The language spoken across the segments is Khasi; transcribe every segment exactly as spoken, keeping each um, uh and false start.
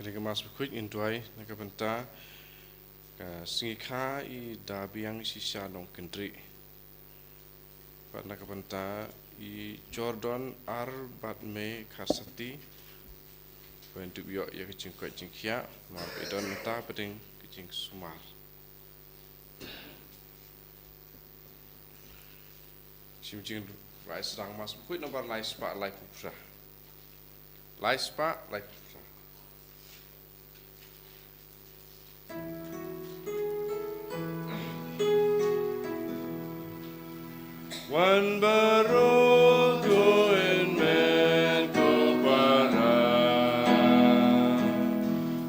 Kane ka Mass Bakhuid ngin duwai na ka bynta ka Sngikha i Dabiang Shisha Nongkyndri. Bad na ka bynta i Jordan Ar bad Me Kharsati. Ban dup ïoh ïa ka jingkoit jingkhiah, mar ba i don mynta pdeng ka jingsumar. Shim jingrwai sdang Mass Bakhuid nombar lai spah laiphew phra. Lai spah laiphew phra. Wan baroh ko hynmen ko para.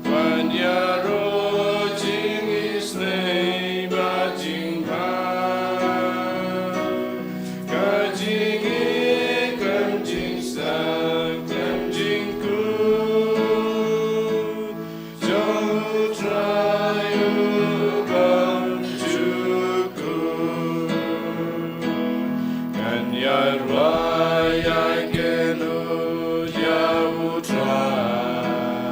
Wan ïaroh jingisynei bad jingbha. Ka jingïeit khlem jingsdang khlem jingkut. Jong U Trai u bym jukut. Ngan ïarwai ïa kynnoh ïa U Trai.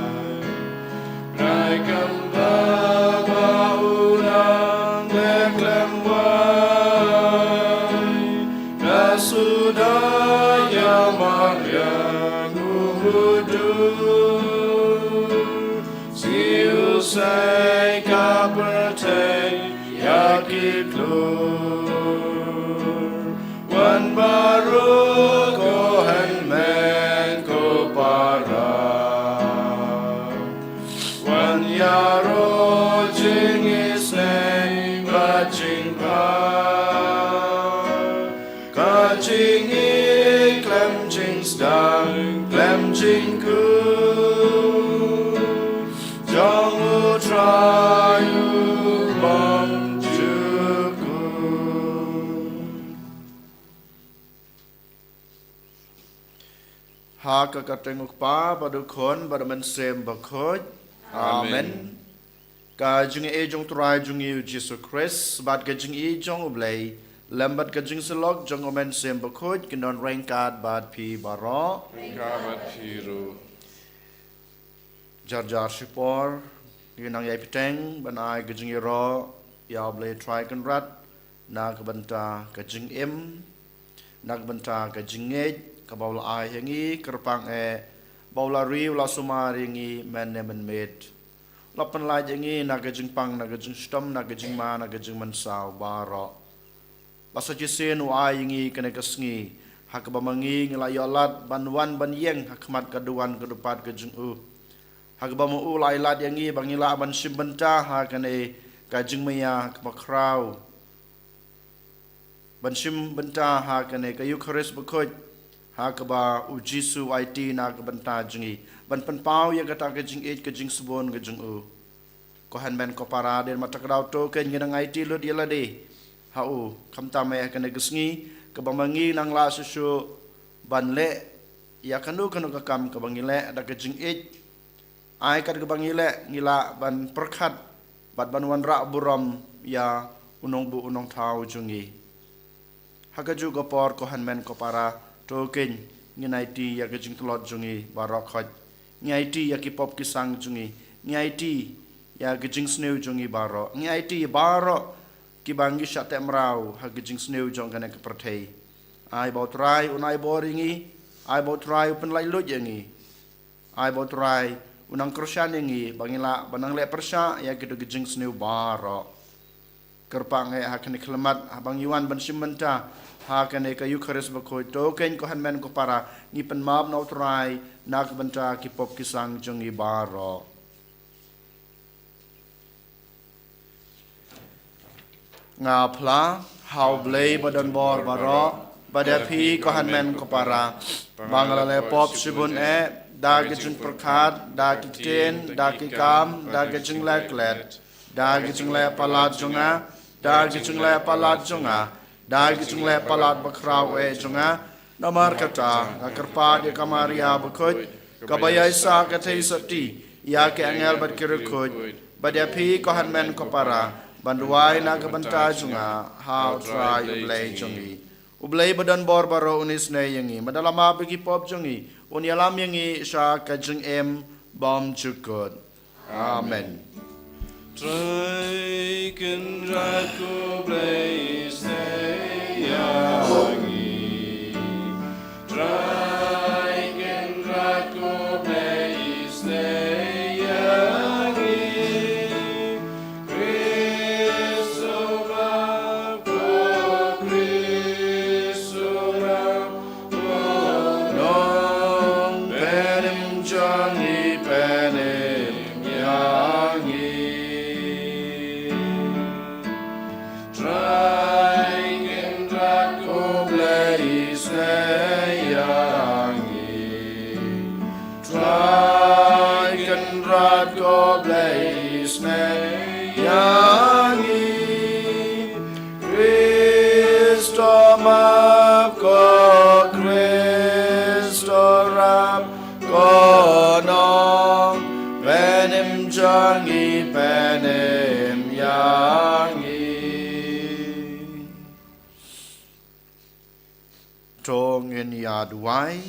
Nai kam ba ba u nang leh khlem wai. Na suda ïa mariang u mudui. Siew sei ka pyrthei ïa ki klur. Wan baroh ko hynmen ko para. Wan ïaroh jingisynei bad jingbha. Ka jingïeit khlem jingsdang khlem jingkut. Jong U Trai u bym jukut. Ha ka kyrteng U Kpa bad U Khun bad U Mynsiem Bakhuid. Amen. Amen. Ka jingïeit jong U Trai jong ngi U Jisu Khrist bad ka jingïeit jong U Blei lem bad ka jingsyllok jong U Mynsiem Bakhuid kin don ryngkat bad phi baroh. Ryngkat bad phi ruh. Jar jar shipor ngi nang ïai bteng ban ai ka jingïaroh ïa U Blei Trai Kynrad na ka bynta ka jingim, na ka bynta ka jingngeit kaba U la ai ha ngi, kyrpang eh ba U la ri U la sumar ïa ngi mynne mynmiet. U la pynlait ïa ngi na ka jingpang, na ka jingshitom, na ka jingma, na ka jingmynsaw baroh. Ba sa shisien u ai ïa ngi kane ka sngi ha kaba ma ngi ngi la ïoh lad ban wan ban ïeng ha khmat ka duwan ka dupat ka jong u. Ha kaba ma u la ai lad ïa ngi ba ngi lah ban shim bynta ha kane ka jingmaïa kaba khraw. Ban shim bynta ha kane ka Eukharist bakhuid ha kaba U Jisu u aiti na ka bynta jong ngi ban pynpaw ïa kata ka jingïeit ka jingsbun ka jong u. Ko hynmen ko para, dei ma ta ka daw to kein ngi nang aiti lut ïa lade ha u, khamtam eh ha kane ka sngi kaba ma ngi nang lah shuh shuh ban leh ïa kano kano ka kam kaba ngi leh da ka jingïeit. Ai kat kaba ngi leh ngi lah ban pyrkhat bad ban wanrah burom ïa u nongbuh u nongthaw jong ngi. Ha kajuh ka por ko hynmen ko para, to kein ngin aiti ïa ka jingtlot jong ngi baroh khoit. Ngi aiti ïa ki pop ki sang jong ngi. Ngi aiti ïa ka jingsniew jong ngi baroh. Ngi aiti ïa baroh kiba ngi shah teh mraw ha ka jingsniew jong kane ka pyrthei. Ai ba U Trai un ai bor ïa ngi. Ai ba U Trai u pynlait luid ïa ngi. Ai ba U Trai u nang kyrshan ïa ngi ba ngi lah ban nang leh pyrshah ïa kito ki jingsniew baroh. Kyrpang eh ha kane ka khyllipmat haba ngi wan ban shim bynta ha kane ka Eukharist bakhuid, to kein ko hynmen ko para, ngi pynmap na U Trai na ka bynta ki pop ki sang jong ngi baroh. Nga phla ha U Blei ba don bor baroh, bad ïa phi ko hynmen ko para, ba nga la leh pop shibun eh, da ka jingpyrkhat, da ka ktien, da ka kam, da ka jingleh klet, da ka jingleh palat jong nga, da ka jingleh palat jong nga, da ka jingleh palat bakhraw eh jong nga. Namar kata nga kyrpad ïa ka Maria bakhuid, kaba ïaisah ka theisotti ïa ki angel bad ki riewkhuid, bad ïa phi ko hynmen ko para, ban duwai na ka bynta jong nga ha U Trai U Blei jong ngi. U Blei ba don bor baroh un isynei ïa ngi, bad un ïalam ïa ki pop jong ngi, un ïalam ïa ngi sha ka jingim bymjukut. Amen. Trai Kynrad ko Blei isynei ïa ngi. Trai Kynrad ko Blei isynei ïa ngi. Khrist u map, ko Khrist u map, ko nongpynim jong ngi, pynim ïa ngi. Trai Kynrad ko Blei isynei ïa ngi. Trai Kynrad ko Blei isynei ïa ngi. Khrist u map, ko Khrist u rap, ko nongpynim jong ngi, pynim ïa ngi. To ngin ïa duwai.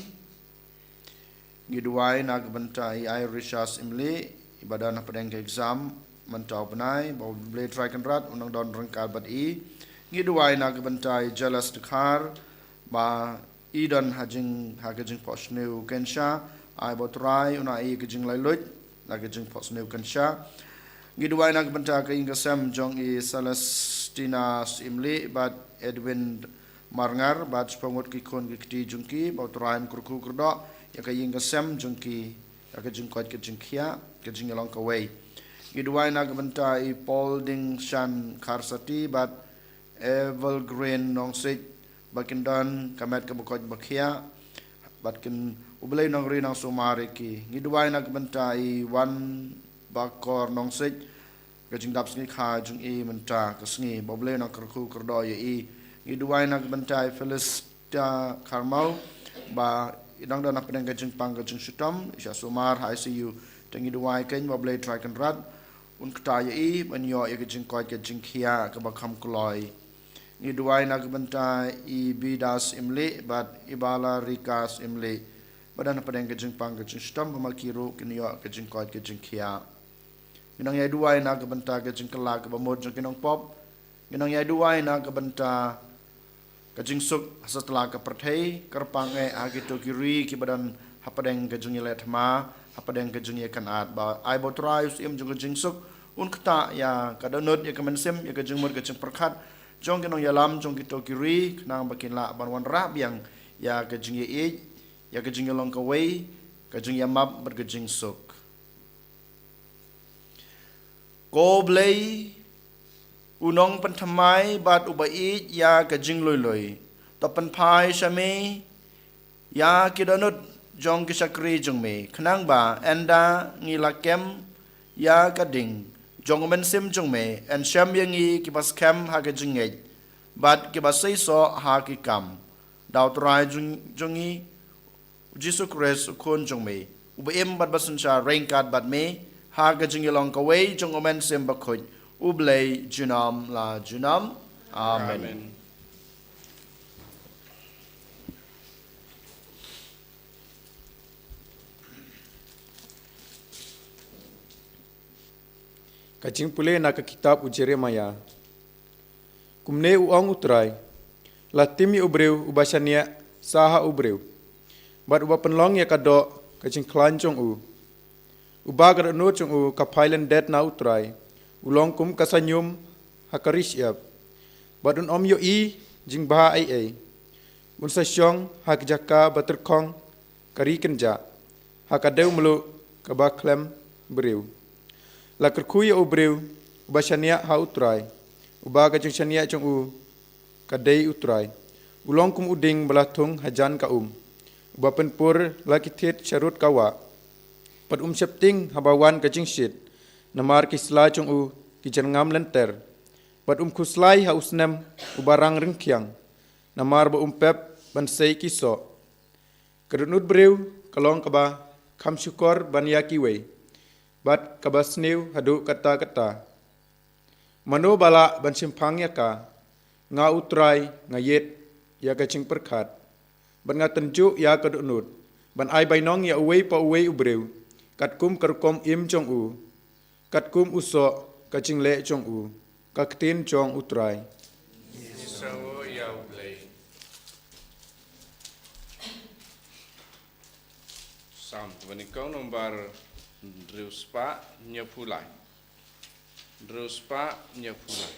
Ngi duwai na ka bynta i Irisha Syiemlieh, i ba don hapdeng ka exam mynta u bnai, ba U Blei Trai Kynrad un nang don ryngkat bad i. Ngi duwai na ka bynta i Jelas Dkhar, ba i don ha jing, ha ka jingphohsniew kynsha, ai ba U Trai un ai i ka jinglaitluid na ka jingphohsniew kynsha. Ngi duwai na ka bynta ka ïing ka sem jong i Celestina Syiemlieh bad Edwin Marngar bad shiphew ngut ki khun ki kti jong ki, ba U Trai un kyrkhu kyrdoh ïa ka ïing ka sem jong ki, ïa ka jingkoit ka jingkhiah, ka jingïalong kawei. Ngi duwai na ka bynta i Paul Dingshan Kharsati bad Evergreen Nongseit, ba kin don ka met kaba koit ba khiah, bad kin, U Blei un nang ri nang sumar ïa ki. Ngi duwai na ka bynta i Wanbakor Nongseit, ka jingdap sngi kha jong i mynta ka sngi, ba U Blei un nang kyrkhu kyrdoh ïa i. Ngi duwai na ka bynta i Felista Kharmau, ba i dang don hapdeng ka jingpang ka jingshitom, i shah sumar ha I C U. Te ngi duwai kein ba U Blei Trai Kynrad un ktah ïa i ban ïoh ïa ka jingkoit ka jingkhiah kaba kham kloi. Ngi duwai na ka bynta i Bidas Syiemlieh bad i Balarika Syiemlieh, ba don hapdeng ka jingpang ka jingshitom, ba ma ki ruh kin ïoh ka jingkoit ka jingkhiah. Ngi nang ïa duwai na ka bynta ka jingkylla kaba mut jong ki nongpop. Ngi nang ïa duwai na ka bynta ka jingsuk ha satlak ka pyrthei, kyrpang eh ha kito ki ri kiba don hapdeng ka jingïaleh thma, hapdeng ka jingïakynad. Ba ai ba U Trai u Syiem jong ka jingsuk un ktah ïa ka dohnud, ïa ka mynsiem, ïa ka jingmut ka jingpyrkhat jong ki nongïalam jong kito ki ri, khnang ba kin lah ban wanrah biang ïa ka jingïaieit, ïa ka jingïalong kawei, ka jingïamap bad ka jingsuk. Ko Blei, u nongpynthymmai bad uba ïeit ïa ka jingluilui, to pynphai sha me ïa ki dohnud jong ki shakri jong me, khnang ba ynda ngi la kem ïa ka ding jong u Mynsiem jong me, yn shem ïa ngi kiba skhem ha ka jingngeit bad kiba seisoh ha ki kam, da U Trai jong, jong ngi, U Jisu Khrist, U Khun jong me, uba im bad ba synshar ryngkat bad me ha ka jingïalong kawei jong U Mynsiem Bakhuid, U Blei junom la junom. Amen. Amen. Ka jingpule na ka kitab u Jeremiah. Kumne u ong U Trai: La tim ïa u briew uba shaniah sha ha u briew, bad uba pynlong ïa ka doh ka jingkhlaiñ jong u, uba ka dohnud jong u ka phai lyndet na U Trai, u long kum ka saiñum ha ka ri shyiap, bad un ym ïohi jingbha ei ei. Un sa shong ha ka jaka ba tyrkhong ka ri kynjah, ha ka dew mluh kaba khlem briew. La kyrkhu ïa u briew uba shaniah ha U Trai, uba ka jingshaniah jong u ka dei U Trai. U long kum u dieng ba la thung hajan ka um, uba pynpur la ki thied sharud ka wah. Bad um sheptieng haba wan ka jingshit, namar ki sla jong u ki jyrngam lynter. Bad um khuslai ha u snem uba rang ryngkhiang, namar ba um pep ban sei ki soh. Ka dohnud briew ka long kaba kham shukor ban ïa kiwei, bad kaba sniew haduh katta katta. Mano ba lah ban shemphang ïa ka? Nga U Trai nga ïit ïa ka jingpyrkhat, bad nga tynjuh ïa ka dohnud, ban ai bainong ïa uwei pa uwei u briew katkum ka rukom im jong u, katkum u soh ka jingleh jong u, ka ktien jong U Trai. Ïa u Blei. Salm kaba nyngkong, nombar hynriew spah hynñiewphew lai. Hynriew spah hynñiewphew lai.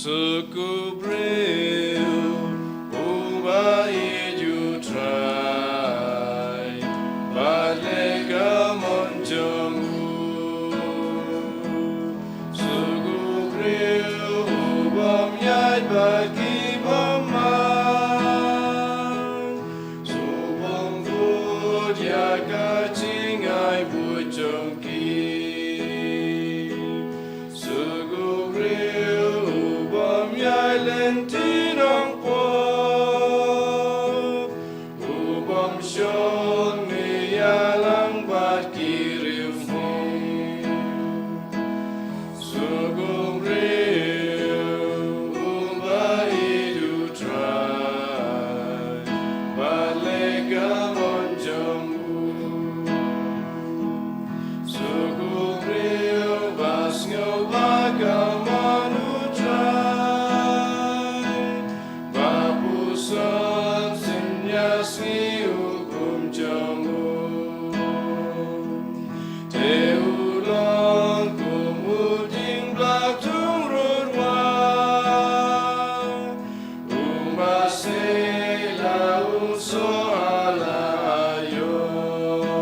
Suk u briew uba ïeit U Trai, bad leh ka mon jong u. Suk u briew u bym ïaid bad ki bymman, u bym bud ïa ka jingai bud jong ki. Suk u briew u bym ïaid lynti nongpop, u bym shong ne ïalang bad ki riewngeit. Suk u briew uba ïeit U Trai, bad leh ka mon jong u. Suk u briew ba sngewbha ka mon U Trai, ba puson synñia sngi u hukum jong u. Te u long kum u dieng blak thung rud wah, uba seh la u soh ha la aïom.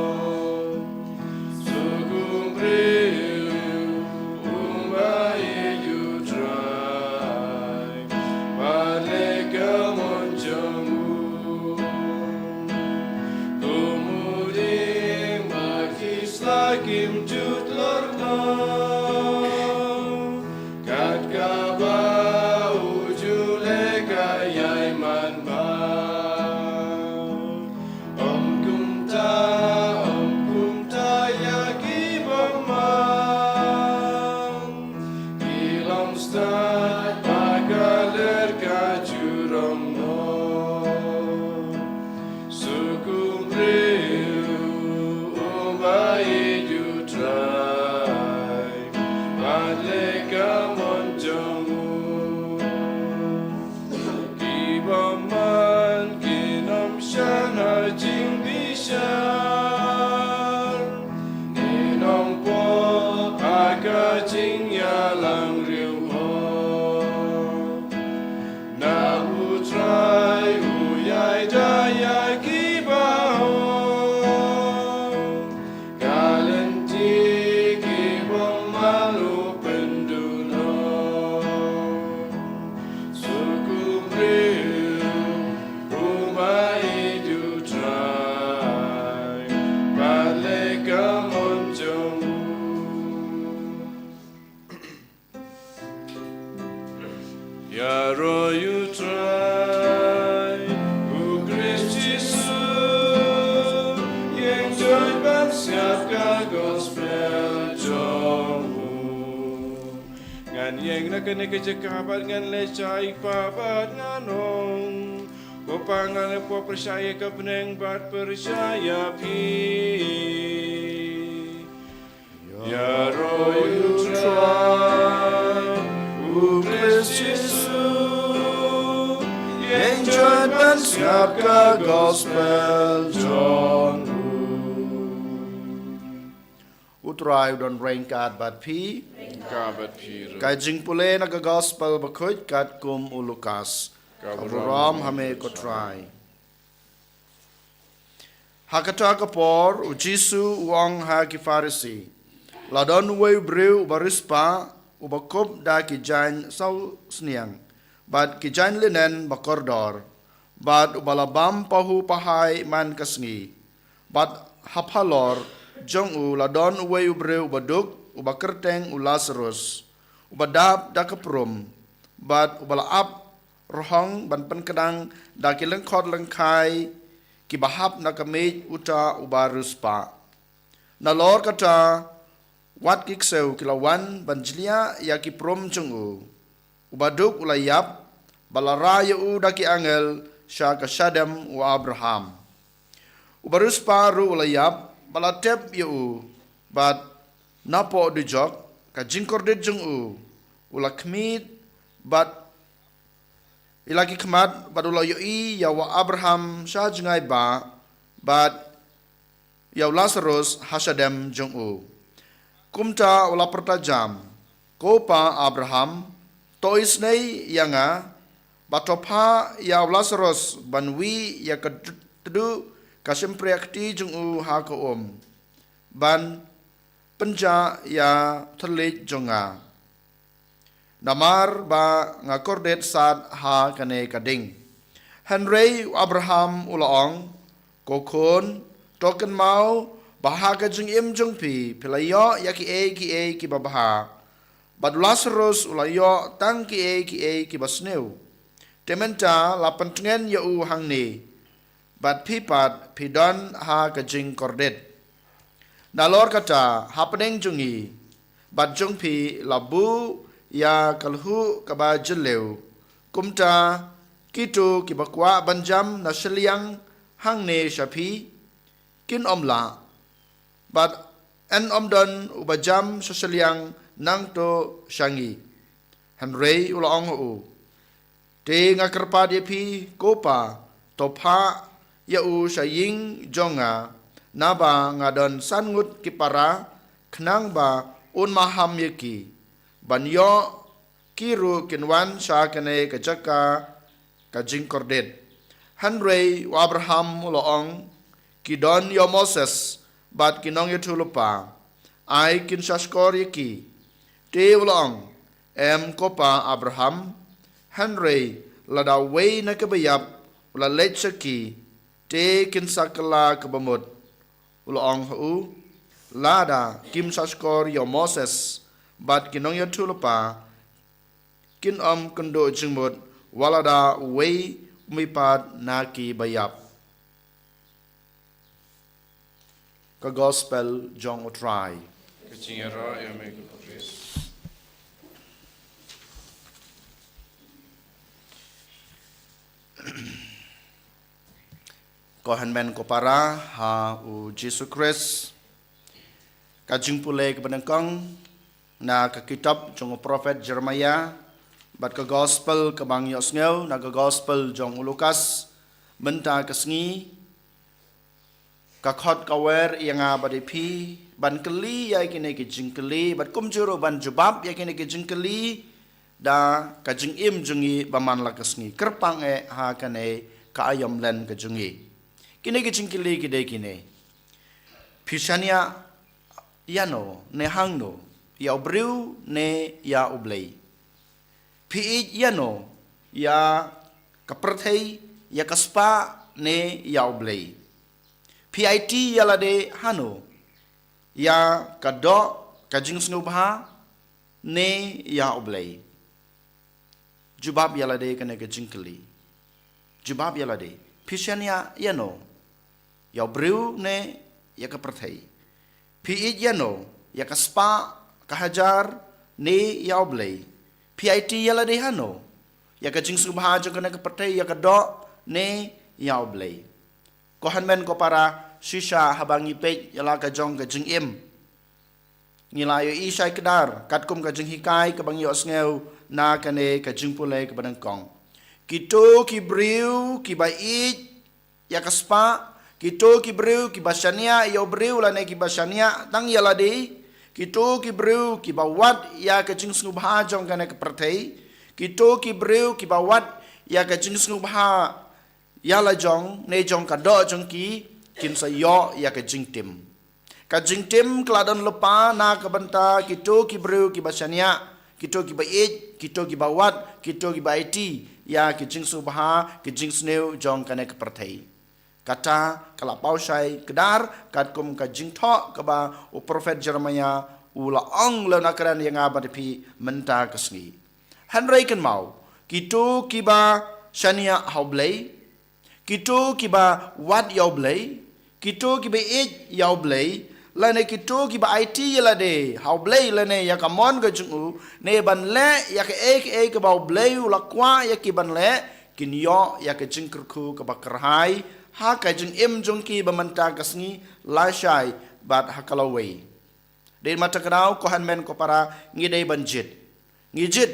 Suk u briew uba ïeit U Trai, bad leh ka mon jong u. Kum u dieng ba ki sla kim ju tlot noh, kat kaba u ju leh ka ïai man bha. Ym kumta, ym kumta ïa ki bymman, ki long stad ba ka lyer ka ju rong noh. Suk u briew uba ïeit U Trai, bad leh ka mon jong u. Ki bymman kin ym shah ha jingbishar, kin ym pop ha ka jingïalang riewhok. Namar U Trai u ïada ïa ki bahok, ka lynti ki bymman u pynduh noh. Suk u briew uba ïeit U Trai, bad leh ka mon jong u. Ïaroh ïa U Trai, U Khrist Jisu, ïeng joit ban sngap ka gospel jong u. Ngan ïeng na kane ka jaka bad ngan leit sha i Kpa bad ngan ong, Ko Pa, nga la pyrshah ïa ka bneng bad pyrshah ïa phi. Ïaroh ïa U Trai, U Khrist Jisu, ïeng joit ban sngap ka gospel jong u. U Trai u don ryngkat bad phi. Ryngkat bad phi ruh. Ka jingpule na ka gospel bakhuid katkum u Lukas. Ka burom ha me ko Trai. Ha kata ka por, U Jisu u ong ha ki Pharisi, La don uwei u briew uba riewspah, uba kup da ki jaiñ sawsniang bad ki jaiñ linen ba kordor, bad uba la bam pahu pahai man ka sngi. Bad hapdeng halor jong u la don uwei u briew uba duk, uba kyrteng u Lasarus, uba dap da ka prum, bad uba la ap rhong ban pynkdang da ki lyngkhot lyngkhai kiba hap na ka miej uta uba riewspah. Nalor kata, wat ki ksew ki la wan ban jliah ïa ki prum jong u. U baduk u la ïap, bad la rah ïa u da ki angel sha ka shadem u Abraham. U bariewspah ruh u la ïap, bad la tep ïa u, bad napoh dujok, ka jingkordit jong u, u la khmih, bad ïa la ki khmat, bad u la ïohi ïa u Abraham sha jngai bah, bad ïa u Lasarus ha shadem jong u. Kumta u la pyrta jam, "Ko pa Abraham, to isynei ïa nga, bad to phah ïa u Lasarus ban wih ïa ka tdu ka shympriahkti jong u ha ka um, ban pynjah ïa u thylliej jong nga. Namar ba nga kordit sat ha kane ka ding." Hynrei u Abraham u la ong, "Ko khun, to kynmaw ba ha ka jingim jong phi, phi la ïoh ïa kiei kiei kiba bha, bad u Lasarus u la ïoh tang kiei kiei kiba sniew. Te mynta la pyntngen ïa u hangne, bad phi pat phi don ha ka jingkordit. Nalor kata, hapdeng jong ngi bad jong phi la buh ïa ka lhuh kaba jylliew. Kumta, kito kiba kwah ban jam na shiliang hangne sha phi, kin ym lah, bad yn ym don uba jam sha shiliang nangto sha ngi." Hynrei u la ong ha u, "Te nga kyrpad ïa phi, ko pa, to phah ïa u sha ïing jong nga, naba nga don san ngut ki para, khnang ba un maham ïa ki, ban ïoh ki ruh kin wan sha kane ka jaka ka jingkordit." Hynrei u Abraham u la ong, "Ki don ïa u Moses bad ki nongïathuhlypa, ai kin sa shkor ïa ki." Te u la ong, "Em, ko pa Abraham, hynrei lada uwei na kiba ïap u la leit sha ki, te kin sa kylla kaba mut." U la ong ha u, "Lada kim sa shkor ïa u Moses bad ki nongïathuhlypa, kin ym kynduh jingmut wat lada uwei u mihpat na kiba ïap." Ka Gospel jong U Trai. Ka jingïaroh ïa me, ko Khrist. Ko hynmen ko para ha U Jisu Khrist. Ka jingpule kaba nyngkong na ka kitab jong u prophet Jeremiah, bad ka Gospel kaba ngi ïohsngew na ka Gospel jong u Lukas. Mynta ka sngi, ka khot ka wer ïa nga bad ïa phi ban kylli ïa kine ki jingkylli, bad kumjuh ruh ban jubab ïa kine ki jingkylli da ka jingim jong ngi ba man la ka sngi. Kyrpang eh ha kane ka aïom len ka jong ngi. Kine ki jingkylli ki dei kine: Phi shaniah ïano ne hangno, ïa u briew ne ïa U Blei? Phi ïeit ïano, ïa ka pyrthei, ïa ka spah ne ïa U Blei? Phi aiti ïa lade hano, ïa ka doh ka jingsngewbha ne ïa U Blei? Jubab ïa lade kane ka jingkylli. Jubab ïa lade. Phi shaniah ïano, ïa u briew ne ïa ka pyrthei? Phi ïeit ïano, ïa ka spah, ka hajar ne ïa U Blei? Phi aiti ïa lade hano, ïa ka jingsngewbha jong kane ka pyrthei, ïa ka doh ne ïa U Blei? Ko hynmen ko para, shisha haba ngi peit ïa la ka jong ka jingim, ngi la ïohi shai kdar katkum ka jinghikai kaba ngi ïohsngew na kane ka jingpule kaba nyngkong. Kito ki briew kiba ïeit ïa ka spah, kito ki briew kiba shaniah ïa u briew lane kiba shaniah tang ïa lade, kito ki briew kiba wad ïa ka jingsngewbha jong kane ka pyrthei, kito ki briew kiba wad ïa ka jingsngewbha ïa la jong ne jong ka doh jong ki, kin sa ïoh ïa ka jingtim. Ka jingtim ka la don lypa na ka bynta kito ki briew kiba shaniah, kito kiba ïeit, kito kiba wad, kito kiba aiti ïa ki jingsngewbha, ki jingsniew jong kane ka pyrthei. Kata ka la paw shai kdar katkum ka jingthoh kaba u prophet Jeremiah u la ong lem na kren ïa nga bad ïa phi mynta ka sngi. Hynrei kynmaw, kito kiba shaniah ha U Blei, kito kiba wad ïa U Blei, kito kiba ïeit ïa U Blei, lane kito kiba aiti ïa lade ha U Blei lane ïa ka mon ka jong u, ne ban leh ïa kaei kaei kaba U Blei u la kwah ïa ki ban leh, kin ïoh ïa ka jingkyrkhu kaba kyrhai ha ka jingim jong ki ba mynta ka sngi, lashai bad ha ka lawei. Dei namar kata ka daw, ko hynmen ko para, ngi dei ban jied. Ngi jied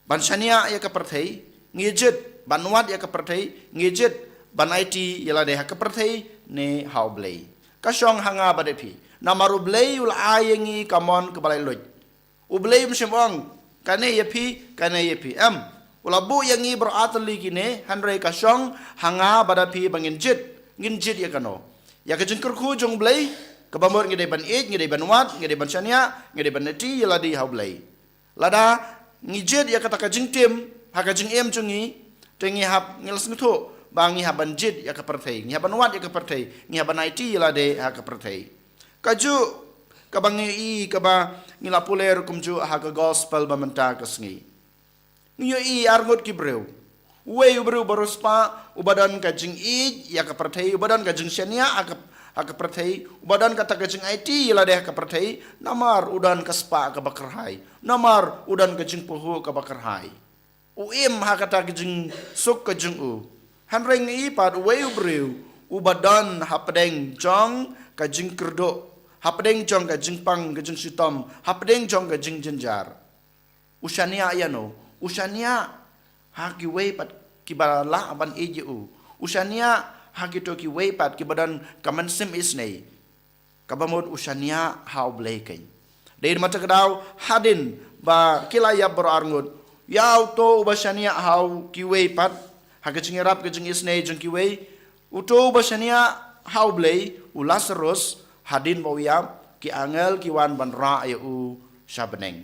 ban shaniah ïa ka pyrthei, ngi jied ban wad ïa ka pyrthei, ngi jied ban aiti ïa lade ha ka pyrthei ne ha U Blei. Ka shong ha nga bad ïa phi. Namar U Blei u la ai ïa ngi ka mon kaba laitluid. U Blei um shym ong, kane ïa phi, kane ïa phi. Em, u la buh ïa ngi baroh artylli kine, hynrei ka shong ha nga bad ïa phi ba ngin jied, ngin jied ïa kano. Ïa ka jingkyrkhu jong U Blei, kaba mut ngi dei ban ïeit, ngi dei ban wad, ngi dei ban shaniah, ngi dei ban aiti ïa lade ha U Blei. Lada ngi jied ïa kata ka jingtim ha ka jingim jong ngi, te ngi hap, ngi la sngewthuh ba ngi hap ban jied ïa ka pyrthei, ngi hap ban wad ïa ka pyrthei, ngi hap ban aiti ïa lade ha ka pyrthei. Kajuh kaba ngi ïohi, kaba ngi la pule ruh kumjuh ha ka gospel ba mynta ka sngi. Ngi ïohi arngut ki briew. Uwei u briew bariewspah, uba don ka jingïeit ïa ka pyrthei, uba don ka jingshaniah ha ka, ha ka pyrthei, uba don kata ka jingaiti ïa lade ha ka pyrthei, namar u don ka spah kaba kyrhai, namar u don ka jingpyrkhat kaba kyrhai. U im ha kata ka jingsuk ka jong u. Hynrei ngi ïohi pat uwei u briew, uba don hapdeng jong ka jingkyrduh, hapdeng jong ka jingpang ka jingshitom, hapdeng jong ka jingjynjar. U shaniah ïano? U shaniah ha kiwei pat kiba lah ban ïeit ïa u. U shaniah ha kito kiwei pat kiba don ka mynsiem isynei. Kaba mut u shaniah ha U Blei keiñ. Dei namar kata ka daw, hadien ba ki la ïap baroh arngut, ïa uto uba shaniah ha kiwei pat, ha ka jingïarap ka jingisynei jong kiwei, uto uba shaniah ha U Blei, u Lasarus, hadien ba u ïap, ki angel ki wan ban rah ïa u sha bneng.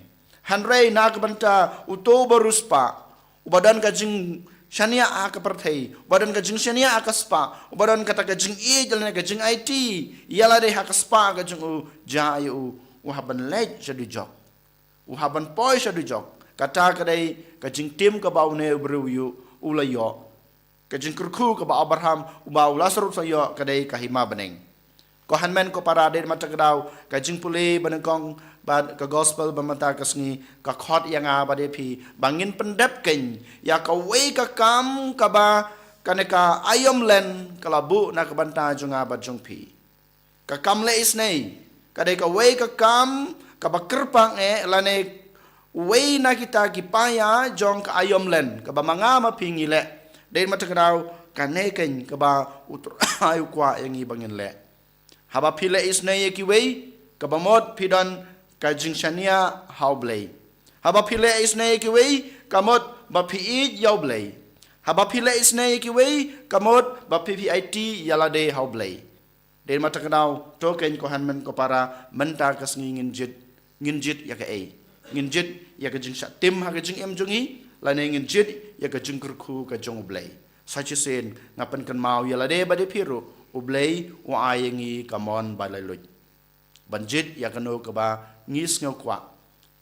Hynrei na ka bynta uto uba riewspah, uba don ka jingshaniah ha ka pyrthei, uba don ka jingshaniah ha ka spah, uba don kata ka jingïeit lane ka jingaiti ïa lade ha ka spah ka jong u, jia ïa u, u hap ban leit sha dujok. U hap ban poi sha dujok. Kata ka dei ka jingtim kaba une u briew u la ïoh. Ka jingkyrkhu kaba Abraham, uba u Lasarus u la ïoh, ka dei ka hima bneng. Ko hynmen ko para, dei namar kata ka daw, ka jingpule ba nyngkong bad ka gospel ba mynta ka sngi ka khot ïa nga bad ïa phi ba ngin pyndep keiñ ïa kawei ka kam kaba kane ka aïom len ka la buh na ka bynta jong nga bad jong phi. Ka kam leh isynei ka dei kawei ka kam kaba kyrpang eh, lane uwei na kita ki paia jong ka aïom len kaba ma nga ma phi ngi leh. Dei namar kata ka daw, kane keiñ kaba U Trai u kwah ïa ngi ba ngin leh. Haba phi leh isynei ïa kiwei, kaba mut phi don ka jingshaniah ha U Blei. Haba phi leh isynei ïa kiwei, ka mut ba phi ïeit ïa U Blei. Haba phi leh isynei ïa kiwei, ka mut ba phi phi aiti ïa lade ha U Blei. Dei namar kata ka daw, to keiñ ko hynmen ko para, mynta ka sngi ngin jied, ngin jied ïa kaei? Ngin jied ïa ka jingshah tim ha ka jingim jong ngi, lane ngin jied ïa ka jingkyrkhu ka jong U Blei? Sa shisien nga pynkynmaw ïa lade bad ïa phi ruh, U Blei u ai ïa ngi ka mon ba laitluid ban jied ïa kano kaba ngi sngew kwah,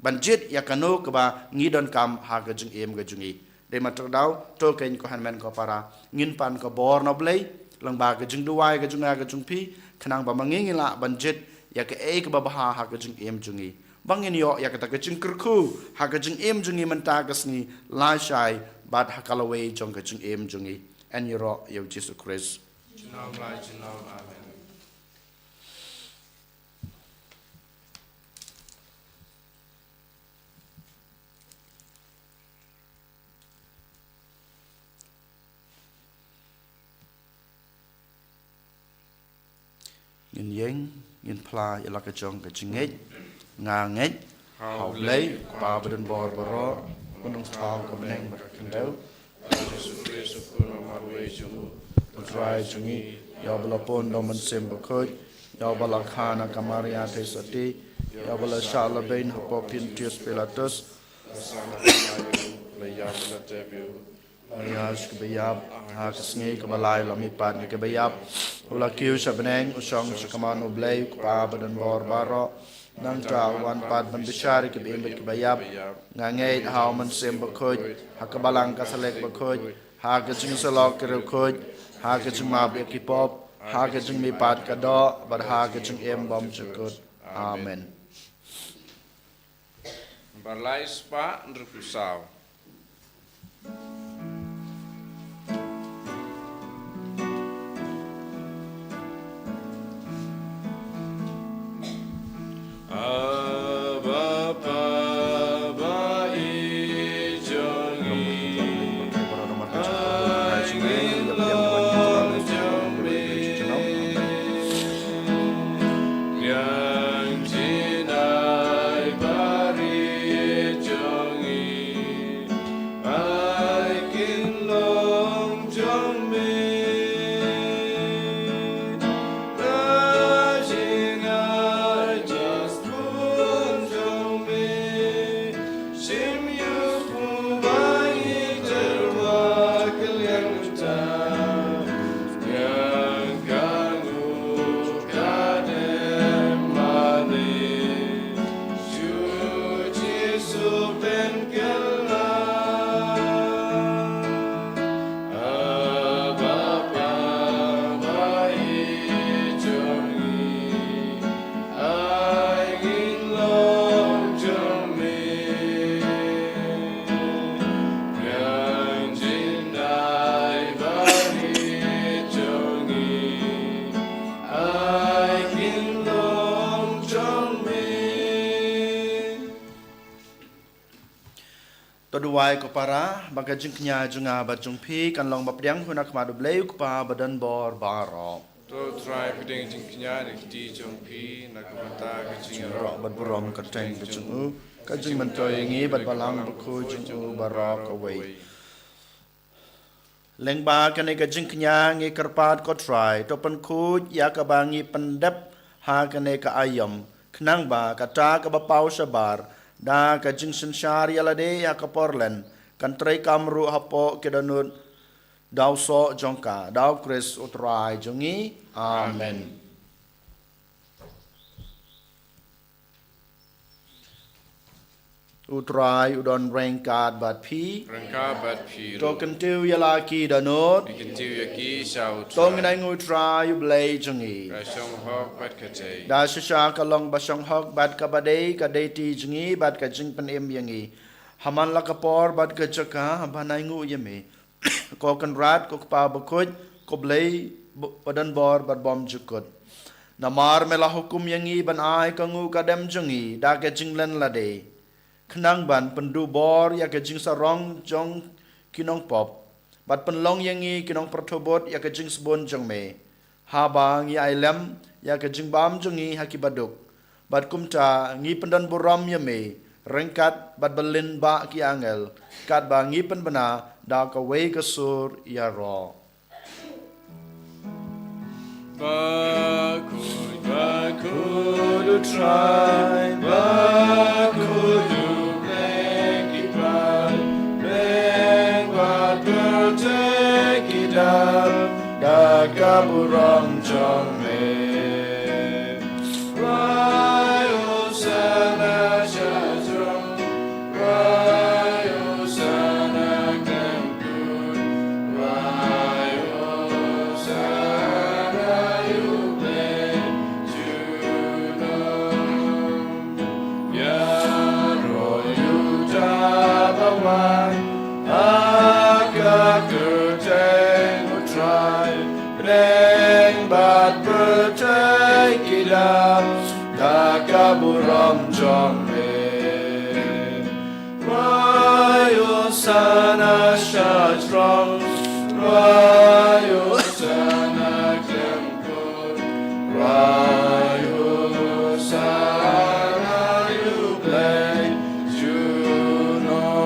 ban jied ïa kano kaba ngi donkam ha ka jingim ka jong ngi. Dei namar kata ka daw, to keiñ ko hynmen ko para, ngin pan ka bor na U Blei lyngba ka jingduwai ka jong nga ka jong phi, khnang ba ma ngi ngin lah ban jied ïa kaei kaba bha ha ka jingim jong ngi, ba ngin ïoh ïa kata ka jingkyrkhu ha ka jingim jong ngi mynta ka sngi, lashai bad ha ka lawei jong ka jingim jong ngi. Yn ïaroh ïa U Jisu Khrist. Junom la junom. Amen. Ngin ïeng, ngin phla ïa la ka jong ka jingngeit. Nga ngeit ha U Blei, U Kpa badonbor baroh, U Nongthaw ka bneng bad ka khyndew, Jisu Khrist, U Khun marwei jong U Trai jong ngi, ïa uba la pun da U Mynsiem Bakhuid, ïa uba la kha na ka Maria Theisotti, ïa uba la shah la beiñ hapoh Pontius Pilatus, la ïap, la tep ïa U, la ïaid sha kaba ïap, ha ka sngi kaba lai la mihpat na kiba ïap, U la kiew sha bneng, U shong sha kamon U Blei U Kpa badonbor baroh. Nangta U wan pat ban bishar ïa kiba im bad kiba ïap. Nga ngeit ha U Mynsiem Bakhuid, ha ka Balang Katholik bakhuid, ha ka jingïasyllok ki riewkhuid, ha ka jingmap ïa ki pop, ha ka jingmihpat ka doh bad ha ka jingim bymjukut. Amen. Ba lai spah hynriewphew saw. Abba, Abba, i jong i. Yang jinai bari jong i. Ai kin long jong me. Rising, I just long jong me. Shim ïa u pynban i terwa ka liang ta. Yang ka ngut ka dem mane. Shu Jisu pynkylla. Abba, Abba, i jong i. Ai kin long jong me. Yang jinai bari jong i. Ai kin long jong me. To duwai ko para, ba ka jingkñia jong nga bad jong phi kan long ba pdiang ha khmat U Blei U Kpa badonbor baroh. To Trai, pdiang jingkñia na kti jong phi, na ka bynta ka jingïaroh bad burom kyrteng ka jong u, ka jingmyntoi ïa ngi bad balang bakhuid jong u baroh kawei. Lyngba kane ka jingkñia ngi kyrpad ko Trai, to pynkhuid ïa kaba ngi pyndep ha kane ka aïom, khnang ba kata kaba paw shabar da ka jingsynshar ïa lade ha ka por lehnoh kan treikam ruh hapoh ki dohnud da u soh jong ka, da U Khrist U Trai jong ngi. Amen. U Trai u don ryngkat bad phi. Ryngkat bad phi ruh. To kyntiew ïa la ki dohnud. Ngi kyntiew ïa ki sha U Trai. To ngin ainguh U Trai U Blei jong ngi. Ka shong hok bad ka dei. Da shisha ka long ba shong hok bad kaba dei, ka dei ti jong ngi bad ka jingpynim ïa ngi. Ha man la ka por bad ka jaka, ban ainguh ïa me, ko Kynrad, ko Kpa bakhuid, ko Blei badonbor bad bymjukut. Namar me la hukum ïa ngi ban ai ka nguh ka dem jong ngi da ka jinglen lade, khnang ban pynduh bor ïa ka jingsarong jong ki nongpop, bad pynlong ïa ngi ki nongpyrthuh bud ïa ka jingsbun jong me. Haba ngi ai lem ïa ka jingbam jong ngi ha ki baduk, bad kumta ngi pyndonburom ïa me ryngkat bad ba lyngba ki angel, katba ngi pynbna da kawei ka sur ïaroh. Bakhuid, bakhuid U Trai, bakhuid U Blei ki paid, bad pyrthei ki dap da ka burom jong me. Wai Hosanna sha jrong, wai Hosanna khlem kut, wai Hosanna ïa U Blei junom. Ïaroh ïa uta ba wan ha ka kyrteng U Trai, bneng bad pyrthei ki dap da ka burom jong me. Wai Hosanna sha jrong, wai Hosanna khlem kut, wai Hosanna ïa U Blei junom.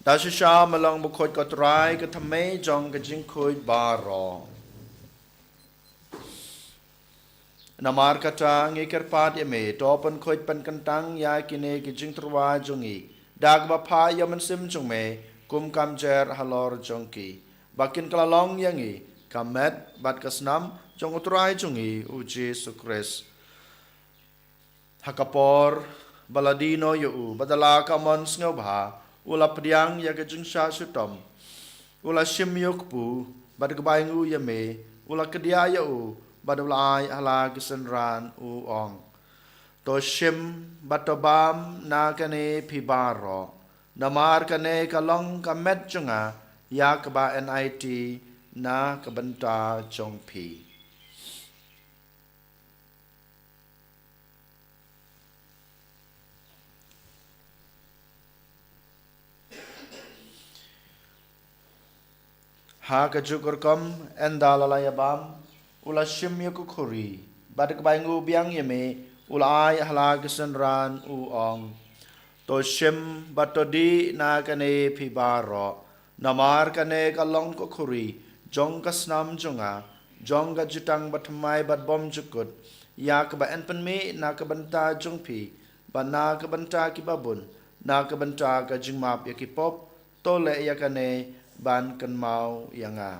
Da shisha me long bakhuid ko Trai, ka thymmei jong ka jingkhuid baroh. Namar kata ngi kyrpad ïa me, to pynkhuid pynkyntang ïa kine ki jingtyrwa jong ngi da kaba phah ïa u Mynsiem jong me kum ka mjer halor jong ki, ba kin kylla long ïa ngi ka met bad ka snam jong U Trai jong ngi U Jisu Khrist. Ha ka por ba la die noh ïa u, bad da la ka mon sngewbha, u la pdiang ïa ka jingshah shitom, u la shim ïa u kpu, bad kaba ainguh ïa me, u la kdiah ïa u, bad u la ai ha la ki synran, u ong: To shim bad to bam na kane phi baroh, namar kane ka long ka met jong nga ïa kaba enai ti na ka bynta jong phi. Ha kajuh ka rukom, ynda la la ïa bam, u la shim ïa ka khuri, bad kaba ainguh biang ïa me, u la ai ha la ki synran, u ong: To shim bad to dih na kane phi baroh, namar kane ka long ka khuri jong ka snam jong nga, jong ka jutang bathymmai bad bymjukut, ïa kaba yn pynmih na ka bynta jong phi bad na ka bynta kiba bun, na ka bynta ka jingmap ïa ki pop. To leh ïa kane ban kynmaw ïa nga.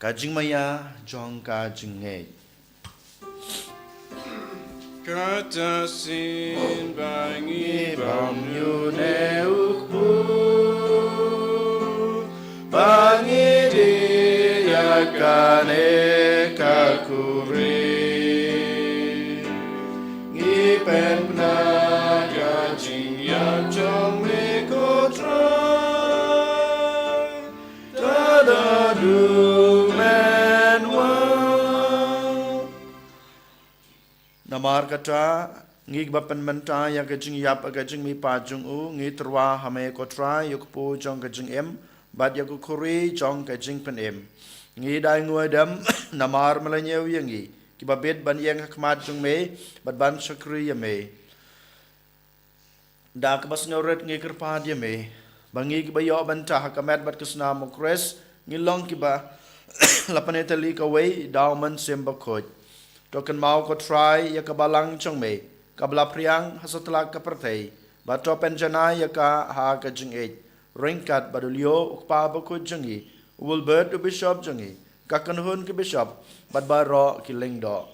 Ka jingmaïa jong ka jingngeit. Kata shisien ba ngi bam ïa une u kpu, ba ngi dih ïa kane ka khuri, ngi pynbna ka jingïap jong me, ko Trai, tad haduh mynwan. Namar kata, ngi kiba pynmynta ïa ka jingïap ha ka jingmihpat jong u, ngi tyrwa ha me, ko Trai, ïa u kpu jong ka jingim, bad ïa ka khuri jong ka jingpynim. Ngi da ainguh aidem namar me la ñiew ïa ngi, kiba bit ban ïeng ha khmat jong me, bad ban shakri ïa me. Da kaba sngewrit ngi kyrpad ïa me, ba ngi kiba ïoh bynta ha ka met bad ka snam u Khrist, ngi long kiba la pynitylli kawei da u Mynsiem Bakhuid. To kynmaw, ko Trai, ïa ka balang jong me, kaba la phriang ha satlak ka pyrthei, bad to pynjanai ïa ka ha ka jingïeit, ryngkat bad u Leo, u kpa bakhuid jong ngi, u Wilbert, u bishop jong ngi, ka kynhun ki bishop, bad baroh ki lyngdoh.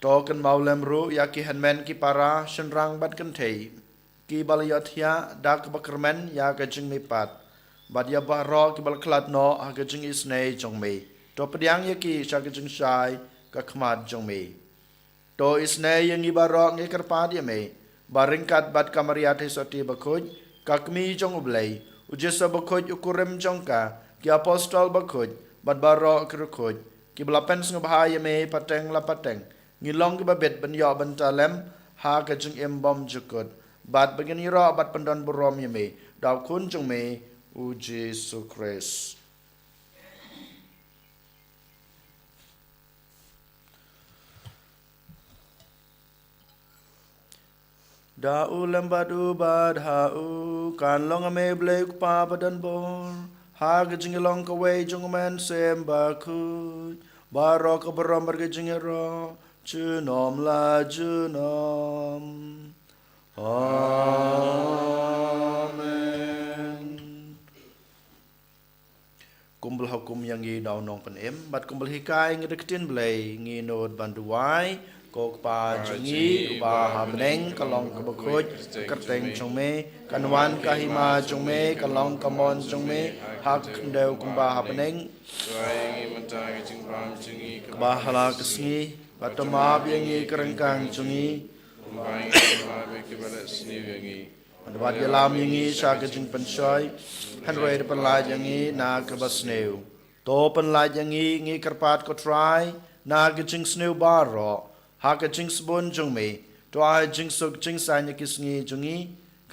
To kynmaw lem ruh ïa ki hynmen ki para, shynrang bad kynthei, kiba la ïohthiah da kaba kyrmen ïa ka jingmihpat, bad ïa baroh kiba la khlad noh ha ka jingisynei jong me. To pdiang ïa ki sha ka jingshai ka khmat jong me. To isynei ïa ngi baroh, ngi kyrpad ïa me, ba ryngkat bad ka Maria Theisotti bakhuid, ka Kmie jong u Blei, u Joseph bakhuid u kurim jong ka, ki apostol bakhuid, bad baroh ki riewkhuid, kiba la pynsngewbha ïa me pateng la pateng, ngin long kiba bit ban ïoh bynta lem ha ka jingim bymjukut, bad ba ngin ïaroh bad pyndonburom ïa me da u Khun jong me, u Jisu Khrist. Da u lem bad u bad ha u, kan long ha me, Blei u Kpa badonbor, ha ka jingïalong kawei jong u Mynsiem Bakhuid, baroh ka burom bad ka jingïaroh junom la junom. Amen. Kumba la hukum ïa ngi da u Nongpynim, bad kumba la hikai ïa ngi da ka ktien Blei, ngin nud ban duwai. Ko Kpa jong ngi uba ha bneng, ka long kaba khuid ka kyrteng jong me, kan wan ka hima jong me, kan long ka mon jong me ha ka khyndew kumba ha bneng. Kaba ha la ka sngi, bad to map ïa ngi ka ryngkang jong ngi, bad wat ïalam ïa ngi sha ka jingpynshoi, hynrei to pynlait ïa ngi na kaba sniew. To pynlait ïa ngi, ngi kyrpad ko Trai, na ka jingsniew baroh, ha ka jingsbun jong me. To ai jingsuk jingsaiñ ïa ki sngi jong ngi,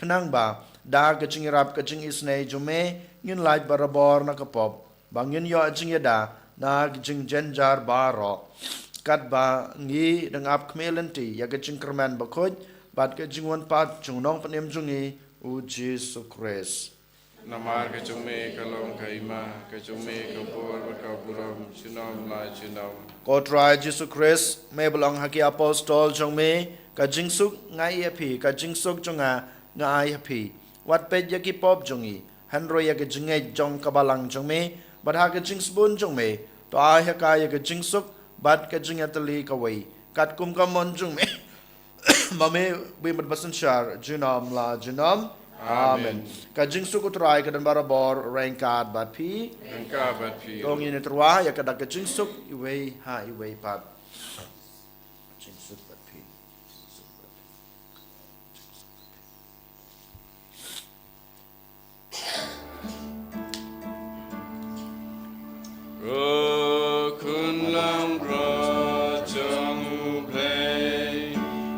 khnang ba da ka jingïarap ka jingisynei jong me, ngin lait barabor na ka pop, ba ngin ïoh jingïada na ka jingjynjar baroh, katba ngi dang ap khmih lynti ïa ka jingkyrmen bakhuid bad ka jingwan pat jong u Nongpynim jong ngi, u Jisu Khrist. Namar ka jong me ka long ka hima, ka jong me ka bor bad ka burom junom la junom. Ko Trai Jisu Khrist, me ba la ong ha ki apostol jong me, ka jingsuk nga ai ha phi, ka jingsuk jong nga nga ai ha phi. Wat peit ïa ki pop jong ngi, hynrei ïa ka jingngeit jong ka balang jong me, bad ha ka jingsbun jong me, to ai ha ka ïa ka jingsuk bad ka jingïatylli kawei, katkum ka mon jong me, ma me, bad ba synshar junom la junom. Amen. Amen. Ka jingsuk U Trai ka don barabor ryngkat bad phi. Ryngkat bad phi. To ngin ïatreilang ïa ka dak ka jingsuk iwei ha iwei pat. Jingsuk bad phi. Ko khun langbrot jong U Blei,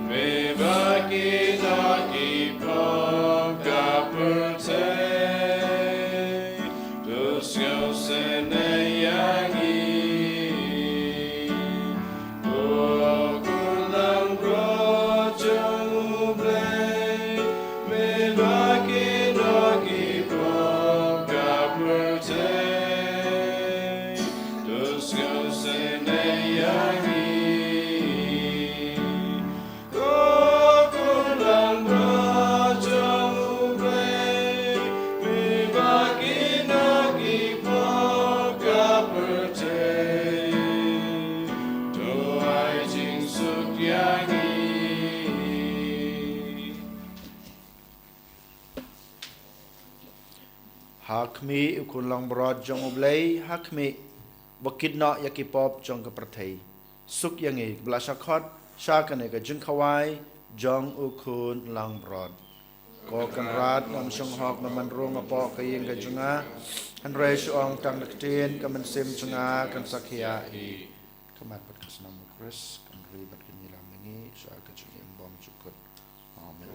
me bad kino ki pop ka pyrthei, to sngewsynei ïa ngi. Ko khun langbrot jong U Blei, me bad kino ki pop ka pyrthei, to sngewsynei ïa ngi. Ko khun langbrot jong U Blei, me bad kino ki pop ka pyrthei, to ai jingsuk ïa ngi. Ha khmih, U Khun Langbrot jong U Blei, ha khmih, ba kit noh ïa ki pop jong ka pyrthei. Suk ïa ngi, ba la shah khot sha kane ka jingkhawai jong U Khun Langbrot. Ko Kynrad, Nongshong Hok, me ban rung hapoh ka ïing ka jong nga, hynrei shu ong tang da ka ktien, ka mynsiem jong nga kan sa khiah hi. Ka mat bad ka snam U Khrist kan ri bad kan ïalam ïa ngi sha ka jingim bymjukut. Amen.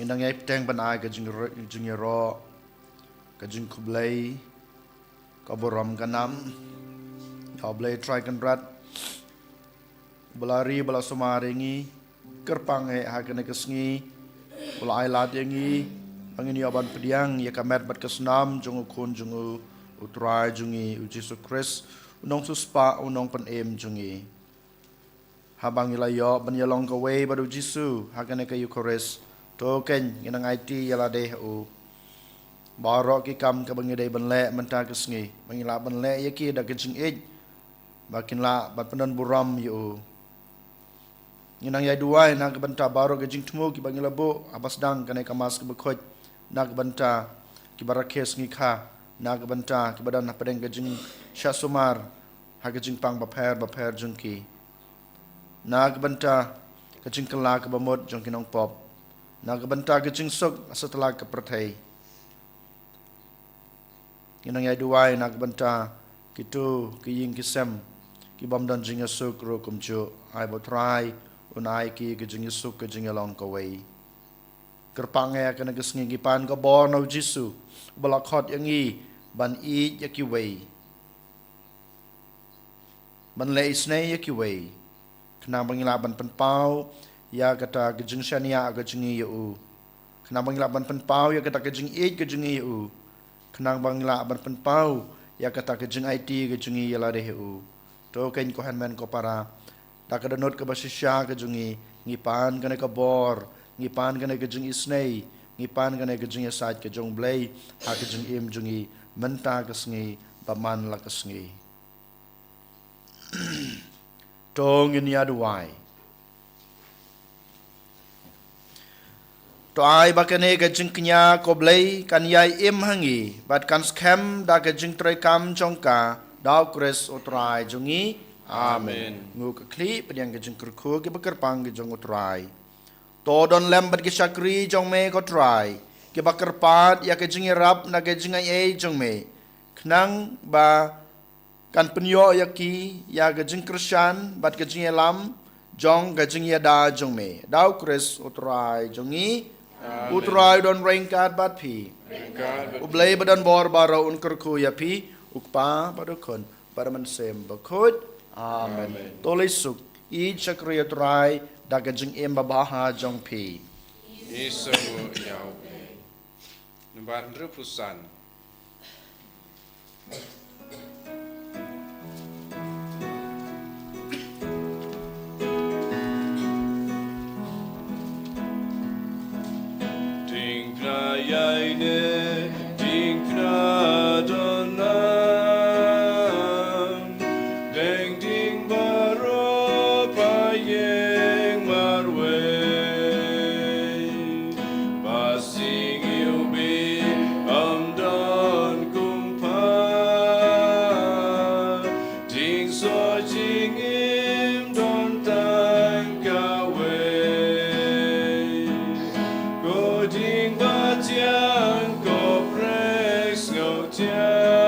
Ngi nang ïai bteng ban ai ka jing, jingïaroh, ka jingkhublei, ka burom ka nam ïa U Blei Trai Kynrad, ba la ri ba la sumar ïa ngi. Kyrpang eh ha kane ka sngi ba la ai lad ïa ngi ba ngin ïoh ban pdiang ïa ka met bad ka snam jong U Khun jong U, U Trai jong ngi U Jisu Khrist, U Nongsiewspah, U Nongpynim jong ngi. Haba ngi la ïoh ban ïalong kawei bad U Jisu ha kane ka Eukharist, to keiñ ngi nang aiti ïa lade ha U. Baroh ki kam kaba ngi dei ban leh mynta ka sngi, ba ngin lah ban leh ïa ki da ka jingïeit, ba kin lah ban pyndon burom ïa U. Ngi nang ïai duwai na ka bynta baroh ki jingthmu kiba ngi la buh haba sdang kane ka Mass kaba khuid, na ka bynta kiba rakhe sngi kha, na ka bynta kiba don hapdeng ka jingshah sumar ha ka jingpang bapher bapher jong ki, na ka bynta ka jingkylla kaba mut jong ki nongpop, na ka bynta ka jingsuk ha satlak ka pyrthei. Ngi nang ïai duwai na ka bynta kito ki ïing ki sem ki bym don jingïasuk ruh kumjuh. Ai ba U Trai Un ai ki ka jingïasuk, ka jingïalong kawei. Kyrpang eh ha kane ka sngi ngi pan ka bor na U Jisu, uba la khot ïa ngi ban ïeit ïa kiwei, ban leh isynei ïa kiwei, khnang ba ngin lah ban pynpaw ïa kata ka jingshaniah ka jong ngi ïa U, khnang ba ngin lah ban pynpaw ïa kata ka jingïeit ka jong ngi ïa U, khnang ba ngin lah ban pynpaw ïa kata ka jingaiti ka jong ngi ïa lade ha U. To keiñ ko hynmen ko para, da ka dohnud kaba shisha ka jong ngi, ngi pan kane ka bor, ngi pan kane ka jingisynei, ngi pan kane ka jingïasaid ka jong U Blei ha ka jingim jong ngi mynta ka sngi bad man la ka sngi. To ngin ïa duwai. To ai ba kane ka jingkñia, ko Blei, kan ïai im ha ngi bad kan skhem da ka jingtrei kam jong ka, da U Khrist U Trai jong ngi. Amen. Amen. Ngu ka khlieh, pdiang ka jingkyrkhu, kiba kyrpang ki jong U Trai. To don lem bad ki shakri jong Me, ko Trai, kiba kyrpad ïa ka jingïarap na ka jingaiei jong Me, khnang ba kan pynïoh ïa ki ïa ka jingkyrshan bad ka jingïalam jong ka jingïada jong Me, da U Khrist U Trai jong ngi. Amen. U Trai don ryngkat bad phi. Ryngkat bad phi. U Blei ba don bor baroh un kyrkhu ïa phi, U Kpa bad U Khun bad U Mynsiem Bakhuid. Amen. Amen. To leit suk, ïeit shakri ïa U Trai da ka jingim babha jong phi. Ngi sngewbha ïa U Blei. Nambar hynriewphew san. Ding phna ïaineh, ding phna don nam, dang ding baroh pha ïeng marwei. Ba sing ïa U Blei ym don kum pha, jingsoh jingim don tang kawei. Ko ding ba thiang, ko pyrshah sngewthiang,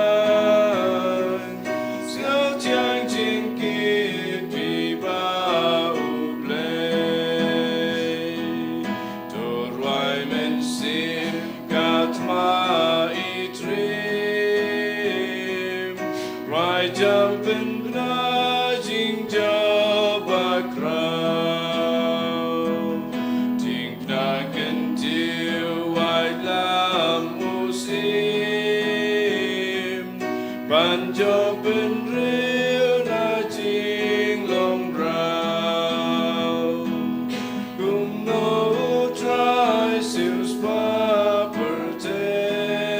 sngewthiang jingkit phi bad U Blei. To rwai mynsiem ka thma i triem, rwai jam pynbna jingjop bakhraw. Ding phna kyntiew, waitlam u syiem, ban jop bynriew na jinglong raw. Kumno U Trai siewspah pyrthei,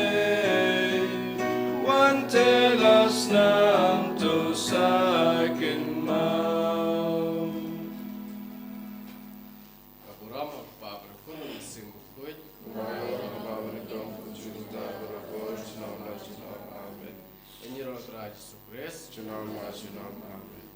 wan te la snam, to sa kynmaw. Ka burom ha U Kpa bad U Khun bad U Mynsiem Bakhuid. Kumba ha U Kpa bad U Khun bad U Trai Jisu Khrist. Junom la junom. Amen.